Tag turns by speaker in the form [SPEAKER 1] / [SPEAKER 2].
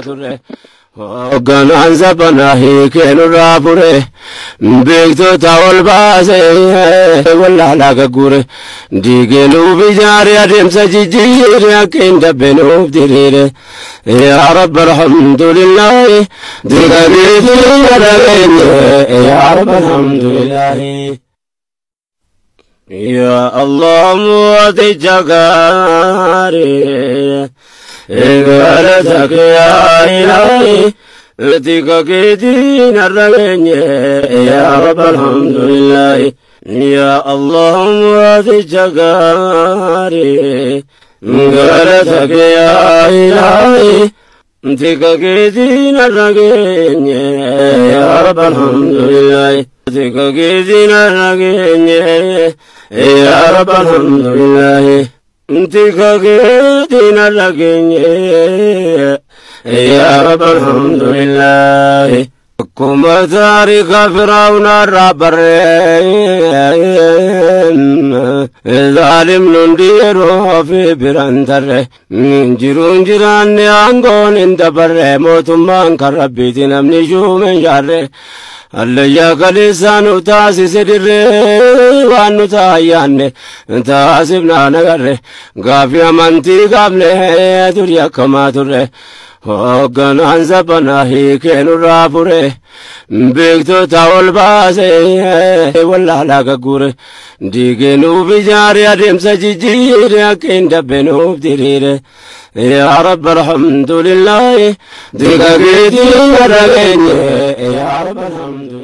[SPEAKER 1] Turre hoogganaan zabanaa hiikee nurraa fure, beektota ol baasee wallaalaa gagguure, diigee nuuf ijaare, adeemsa jijjiire, akka hin dabbe nuuf diriire. Yaa Rabbi alhamdulillahi, diigameetii dhageenye. Yaa Rabbi alhamdulillahi. Yaa Allah mooticha gaarii, galatake yaa ilaahi, tika keetiin har'a geenye. Yaa Rabbi alhamdulillahi. Yaa Allah mooticha gaarii, galatake yaa ilaahi, tika keetiin har'a geenye. Yaa Rabbi alhamdulillahi. Tika keetiin har'a geenye. Yaa Rabbi alhamdulillahi. Tika keetiin har'a geenye. Yaa Rabbi alhamdulillahi. Akkuma taarika Firaawunaa irraa barreen, zaalimni hundi yeroo fi biran tarre, jiruun jiraanne aangoon hin dabarre, mootummaan kan Rabbiiti, namni shuume hin jaarre. Allayyaa kaleessaa nu taasise dirree, waan nu taayyaanne taasifnaa nagarre, gaafii amantii gaafne durii akkamaa turre. Hoogganaan zabanaa hiikee nurraa fure, beektota ol baasee wallaalaa gagguure, diigee nuuf ijaare, adeemsa jijjiire, akka hin dabbe nuuf diriire. Yaa Rabbi alhamdulillahi, diiga keetiin har'a geenye. Yaa Rabbi alhamdulillahi.